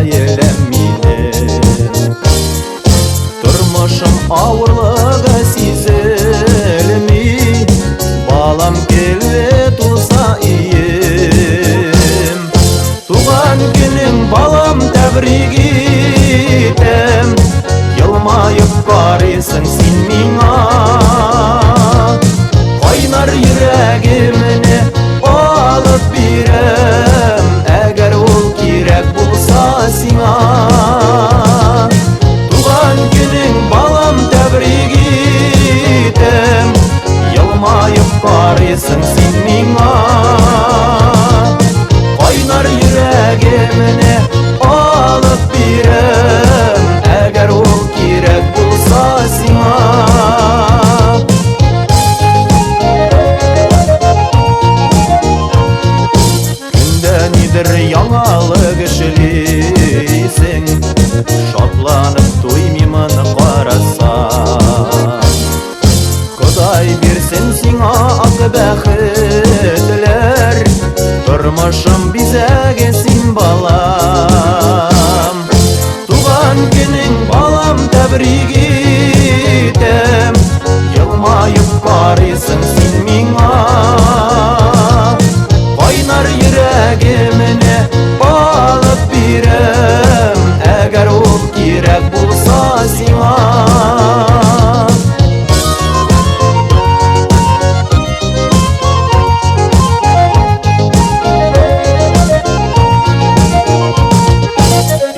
гаиләм минем. Тормышым авырлыгы сизелми, балам кебек тулса ием. Туган көнең, балам, тәбрик итәм, елмаеп карыйсың син миңа. Кайнар йөрәгемне алып бирәм, әгәр ул кирәк булса сиңа. Туган көнең, балам, тәбрик итәм, елмаеп карыйсың син миңа. Кайнар йөрәгемне алып бирәм, әгәр ул кирәк булса сиңа. Көндә нидер яңалык эшлисең, шатланып туймыймын карасам. Ходай бирсен сиңа ак бәхетләр, тормышым бизәге син, балам. Туган көнең, балам, тәбрик итәм, елмаеп карыйсың син миңа. Кайнар йөрәгемне алып бирәм, әгәр ул кирәк булса сиңа.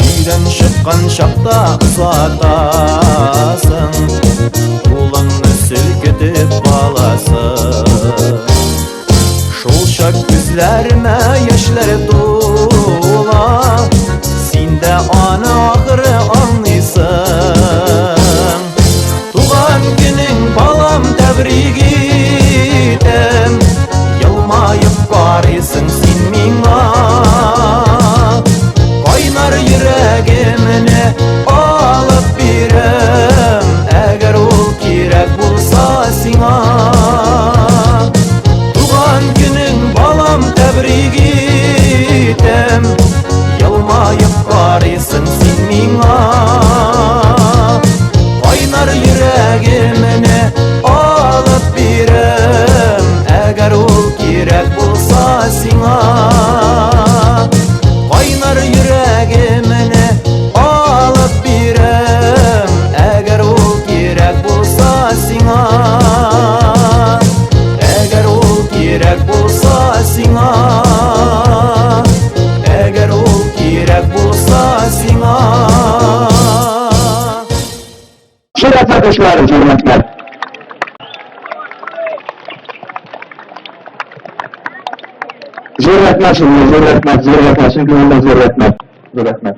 Өйдән чыккан чакта озатасың, кулыңны селкетеп аласың. Шул чак күзләремә яшьләр тула, син дә аны ахыры аңлыйсың. Туган көнең, балам, тәбрик итәм, елмаеп карыйсың син миңа. Кайнар йөрәгемне алып бирәм, әгәр ул кирәк булса сиңа. Туган көнең, балам, тәбрик итәм, елмаеп карыйсың син миңа. Кайнар йөрәгемне алып бирәм, әгәр ул кирәк булса сиңа. Кайнар йөрәгемне алып бирәм, әгәр ул кирәк булса сиңа. Әгәр ул кирәк булса сиңа. Әгәр ул кирәк булса сиңа. Зур рәхмәт, дуслар, зур рәхмәт. Зур рәхмәт сезгә, зур рәхмәт, зур рәхмәт, чын күңелдән зур рәхмәт. Зур рәхмәт.